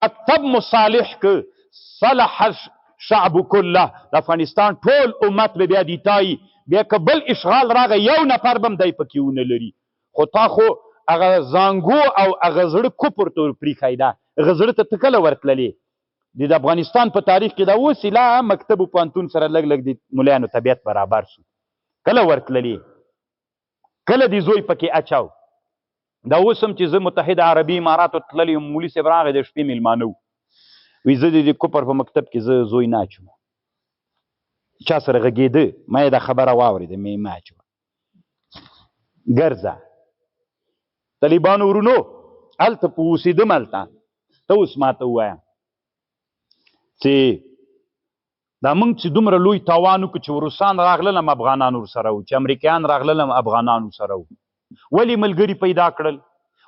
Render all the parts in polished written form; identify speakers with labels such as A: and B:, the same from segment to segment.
A: مکتب مصالح که صلح شعب کله، د افغانستان ټول امت به بیا دیتای، بیا که بل اشغال راغی یو نفر به هم دی پکې ونه لري. خو تا خو هغه زانګو او هغه زړه کفر ته ورپرېښی ده، هغه زړه ته ته کله ورتللې؟ د افغانستان په تاریخ کې دا اوس لا مکتب او پوهنتون سره لږ لږ د ملایانو طبیعت برابر شو، کله ورتللې؟ کله دې زوی پکې اچاو؟ دا اوس هم چې زه متحده عربي اماراتو تللی یم، مولوي صاحب راغی د شپې مېلمانه وو، وی زه د دې کفر په مکتب کې زه زوی نه اچوم. چا سره غږېده، ما یې دا خبره واورېده، مې مه اچوه، ګرځه. طالبانو ورونو هلته په اوسېدم، هلته ته اوس ما ته ووایه چې دا موږ چې دومره لوی تاوان وکړو چې روسان راغلل هم افغانان ورسره وو، چې امریکایان راغلل هم افغانان ورسره وو، ولې ملګري پیدا کړل؟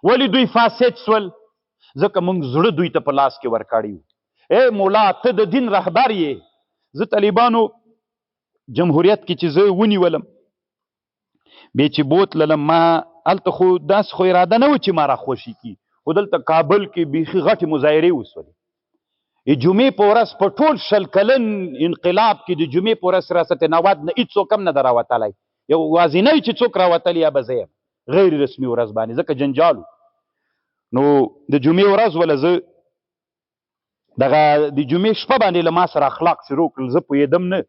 A: ولې دوی فاسد سول؟ ځکه موږ زړه دوی ته په لاس کې ورکړی وو. ای مولا ته د دین رهبر یې. زه طالبانو جمهوریت کې چې زه ونیولم، بیا چې بوتللم، ما هلته خو داسې خو اراده نه وه چې ما راخوشي کړي، خو دلته کابل کې بیخي غټې مظاهرې وسولې. جمعې په ورځ په ټول 20 کلن انقلاب کې د جمعې په ورځ ریاست نواد نه هیڅوک هم نه ده راوتلی، یو یوازینی چې څوک راوتلی یا به زه یم، غیر رسمي ورځ باندې، ځکه جنجال و. نو د جمعې ورځ وله زه دغه د جمعې شپه باندې له ما سره اخلاق شروع کړل، زه پوهېدم نه،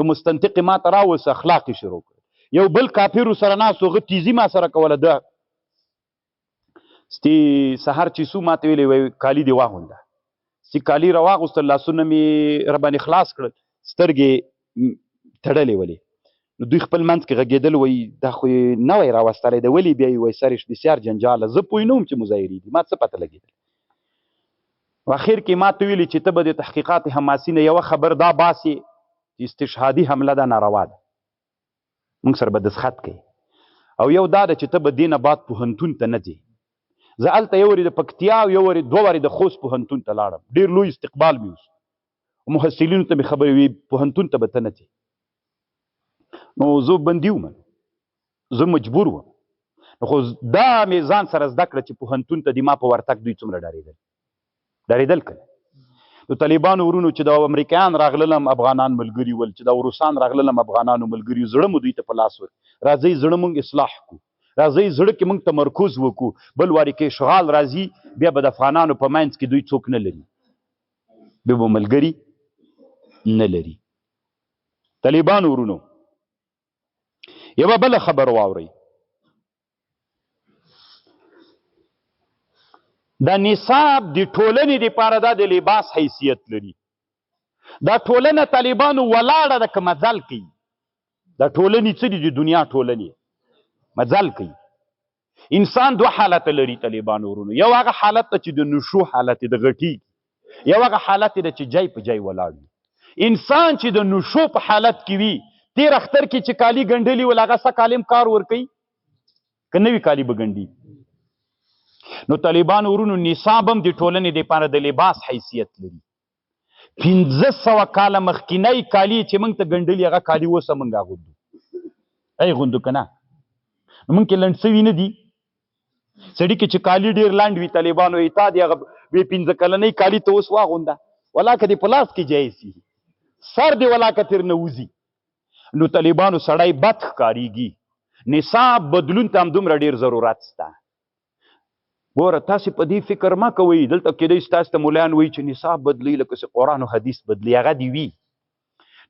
A: یو مستنطق ما ته راوست، اخلاق یې شروع کړل. یو بل کافر سره ناست و، هغه تیزي ما سره کوله. ده ستې سهار چې سو ما ته ویلې وایي کالي دې واغونده. چې کالي راواغوستل، لاسونه مې راباندې خلاص کړل، سترګې تړلې ولې. نو دوی خپل منځ کې غږېدل، وایي دا خو یې نوی راوستلی دی، ولې بیا یې وایي سر یې بسیار جنجاله. زه پوه نه وم چې مظاهرې دي، ما څه پته لګېدل. اخر کې ما ته ویلي چې ته به د تحقیقات حماسي نه یوه خبر دا باسې چې استشهادي حمله ده ناروا ده، موږ سره به دستخط کوي، او یو دا ده چې ته به دې نه بعد پوهنتون ته نه ځې. زه هلته یو وارې د پکتیا او یو وارې دوه وارې د خوست پوهنتون ته لاړم، ډېر لوی استقبال مې وسو، محصلینو ته مې خبرې وي پوهنتون ته به ته نه ځې. نو زه بندي وم، زه مجبور وم، نو خو دا مې ځان سره زده کړه چې پوهنتون ته د ما په ورتګ دوی څومره ډارېدل، ډارېدل که نه. نو طالبانو ورونو چې دا امریکایان راغلل هم افغانان ملګري ول، چې دا روسان راغلل هم افغانانو ملګري، زړه مو دوی ته په لاس ور راځئ، زړه مونږ اصلاح کو، راځئ زړه کې مونږ تمرکز وکړو، بل وارې کې اشغال راځي بیا به د افغانانو په منځ کې دوی څوک نه لري، بیا به ملګري نه لري. طالبانو ورونو یوه بله خبر واورئ، دا نصاب د ټولنې دپاره دا د لباس حیثیت لري. دا ټولنه طالبانو ولاړه ده که مزل کوي، دا ټولنې څه دي؟ د دنیا ټولنې مزل کوي. انسان دوه حالت لري طالبانو ورونو، یو هغه حالت ده چې د نشو حالت د غټي، یو هغه حالت ده چې جای په جای ولاړ وي. انسان چې د نشو په حالت کې وي، تېر اختر کې چې کالي ګنډلي ول، هغه څه کالي هم کار ورکوي که نوي کالي به ګنډي؟ نو طالبانو ورونو نصاب هم د ټولنې دپاره د لباس حیثیت لري. 500 کاله مخکینی کالي چې موږ ته ګنډلي، هغه کالي اوس هم موږ اغوندو، ای غوندو که نه؟ نو موږ کې لنډ سوي نه دي. سړي کې چې کالي ډېر لنډ وي، طالبانو یې تا دې هغه بې 5 کلنۍ کالي ته اوس واغونده، ولاکه دې په لاس کې جای سي، سر دې ولاکه تر نه وځي. نو طالبانو سړی بد ښکارېږي. نصاب بدلون ته هم دومره ډېر ضرورت سته. ګوره تاسې په دې فکر مه کوئ، دلته کېدای شي تاسې ته مولایان وایي چې نصاب بدلوي لکه چې قرآن او حدیث بدلوي، هغه دې وي.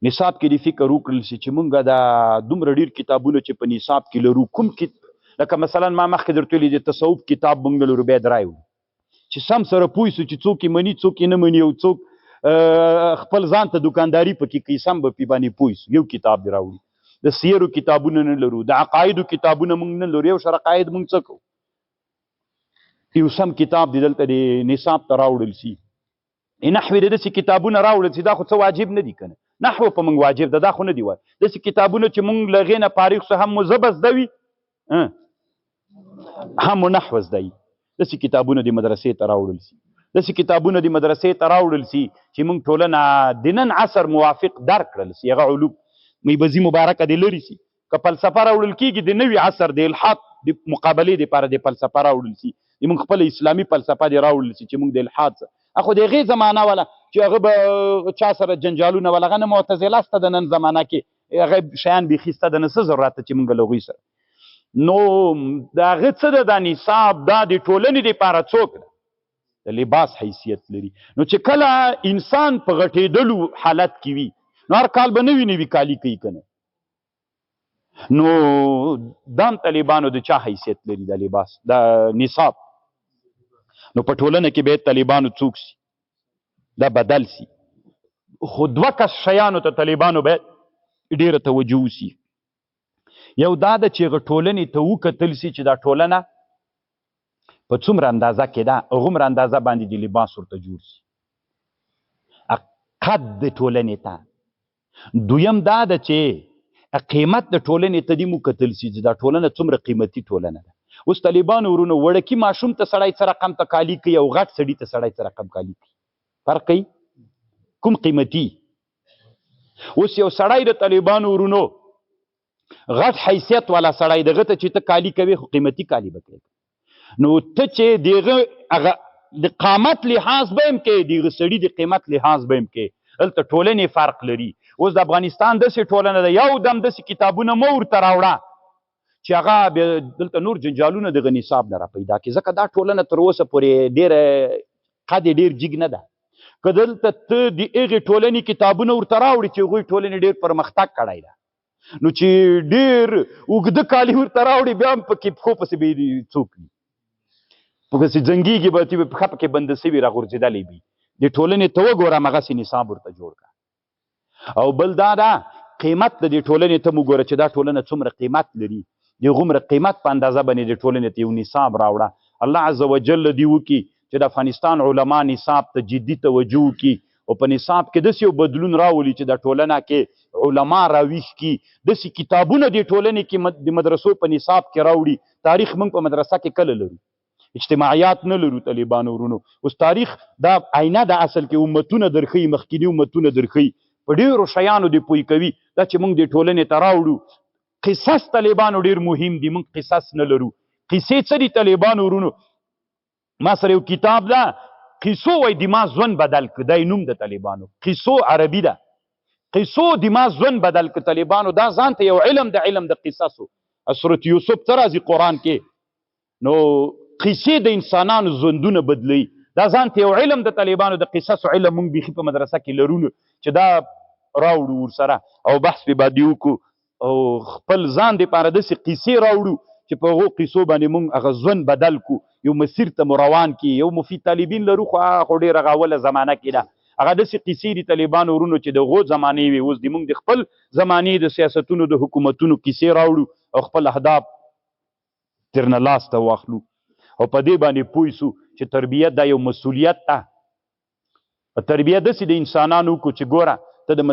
A: نصاب کې دې فکر وکړل شي چې مونږ دا دومره ډېر کتابونه چې په نصاب کې لرو، کوم لکه مثلا ما مخکې درته ویلي د تصوف کتاب مونږ نه لرو، بیا درایو چې سم سره پوه سو چې څوک یې مني څوک یې نه مني، او څوک خپل ځان ته دکانداري پکې کوي، سم به پې باندې پوه سو. یو کتاب دې راوړي. د سیرو کتابونه نه لرو، د عقایدو کتابونه مونږ نه لرو، یو شر عقاید مونږ څه کوو؟ یو سم کتاب دې دلته د نصاب ته راوړل سي. نحوې د داسې کتابونه راوړل سي، دا خو څه واجب نه دي که نه؟ نحو په مونږ واجب ده، دا خو نه دي واجب. داسې کتابونه چې مونږ له هغې نه فارغ سو، هم مو ژبه زده وي، هم مو نحو زده وي. داسې کتابونه د مدرسې ته راوړل سي، داسې کتابونه د مدرسې ته راوړل سي چې مونږ ټولنه د نن عصر موافق درک کړل سي. هغه علوم میبزي مبارکه دې لرې سي. که فلسفه راوړل کېږي د نوي عصر د الحاد د مقابلې دپاره د فلسفه راوړل سي، د مونږ خپله اسلامي فلسفه دې راوړل سي چې مونږ د الحاد څخه خو د هغې زمانه وله چې هغه به چا سره جنجالونه وله، هغه نه معتزله سته د نن زمانه کې، هغه شیان بیخي سته د نه، څه ضرورت چې مونږ له هغوی سره. نو د هغه څه ده، دا نصاب دا د ټولنې دپاره څوک ده، د لباس حیثیت لري. نو چې کله انسان په غټېدلو حالت کې وي، نو هر کال به نوي نوي کالي کوي که نه؟ نو دام طالبانو د چا حیثیت لري د لباس د نصاب؟ نو په ټولنه کې به طالبانو څوک سي، دا بدل سي. خو دوه کس شیانو ته طالبانو باید ډېره توجه وسي. یو دا ده چې هغه ټولنې ته وکتل سي چې دا ټولنه په څومره اندازه کې ده، هغومره اندازه باندې د لباس ورته جوړ سي، قد د ټولنې ته. دویم دا ده چې قیمت د ټولنې ته دې وکتل سي چې دا ټولنه څومره قیمتي ټولنه ده. اوس طالبانو ورونو وړکي ماشوم ته سړی څه رقم ته کالي کوي او غټ سړي ته سړی څه رقم کالي کوي، فرق کوي کوم قیمتي؟ اوس یو سړی د طالبانو ورونو غټ حیثیت والا سړی دغه ته چې ته کالي کوې خو قیمتي کالي به کوې، نو ته چې دغه هغه د قامت لحاظ به هم کوې، دغه سړي د قیمت لحاظ به هم کوې. دلته ټولنې فرق لري. اوس د افغانستان داسې ټولنه ده، یو دم داسې کتابونه مه ورته راوړه چې هغه بیا دلته نور جنجالونه دغه نصاب نه را پیدا کړي، ځکه دا ټولنه تر اوسه پورې ډېره قد یې ډېر جګ نه ده. که دلته ته د هغې ټولنې کتابونه ورته راوړي چې هغوی ټولنې ډېر پرمختګ کړی ده، نو چې ډېر اوږده کالي ورته راوړي بیا هم پکې پښو پسې به یې څوک وي، پسې ځنګېږي به چې پښه پکې بنده سوي راغورځېدلی وي. د ټولنې ته وګوره همغسې نصاب ورته جوړ کړه. او بل دا ده قیمت د دې ټولنې ته مو ګوره چې دا ټولنه څومره قیمت لري، د هغومره قیمت په اندازه باندې د ټولنې ته یو نصاب راوړه. الله عز وجل دې وکړي چې د افغانستان علما نصاب ته جدي توجه وکړي او په نصاب کې داسې یو بدلون راولي چې د ټولنه کې علما راویښ کړي، داسې کتابونه د ټولنې کې د مدرسو په نصاب کې راوړي. تاریخ موږ په مدرسه کې کله لرو؟ اجتماعیات نه لرو طالبانو ورونو. اوس تاریخ دا آینه د اصل کې امتونه درښیي، مخکیني امتونه درښیي، په ډېرو شیانو دې پوه کوي. دا چې موږ د ټولنې ته راوړو قصص طالبانو ډېر مهم دي، موږ قصص نه لرو. قصې څه دي طالبانو ورونو؟ ما سره یو کتاب ده، قصو وای د ما ژوند بدل کړ، دا یې نوم د طالبانو، قصو عربي ده، قصو د ما ژوند بدل کړ طالبانو. دا ځان ته یو علم د علم د قصصو. سورت یوسف ته راځي قرآن کې، نو قصې د انسانانو ژوندونه بدلوي. دا ځان ته یو علم د طالبانو د قصصو علم موږ بیخي په مدرسه کې لرو چې دا راوړو ورسره او بحث پرې باندې وکړو او خپل ځان دپاره داسې قصې راوړو چې په هغو قصو باندې موږ هغه ژوند بدل کړو، یو مسیر ته مو روان کړي. یو مفید طالبین لرو خو هغه خو ډېره هغه اوله زمانه کې ده، هغه داسې قصې دي طالبانو ورونو چې د هغو زمانې وي. اوس د موږ د خپل زمانې د سیاستونو د حکومتونو قصې راوړو او خپل اهداف ترنه لاس ته واخلو او په دې باندې پوه سو چې تربیت دا یو مسؤلیت ده. تربیه داسې د انسانانو وکړو چې ګوره ته د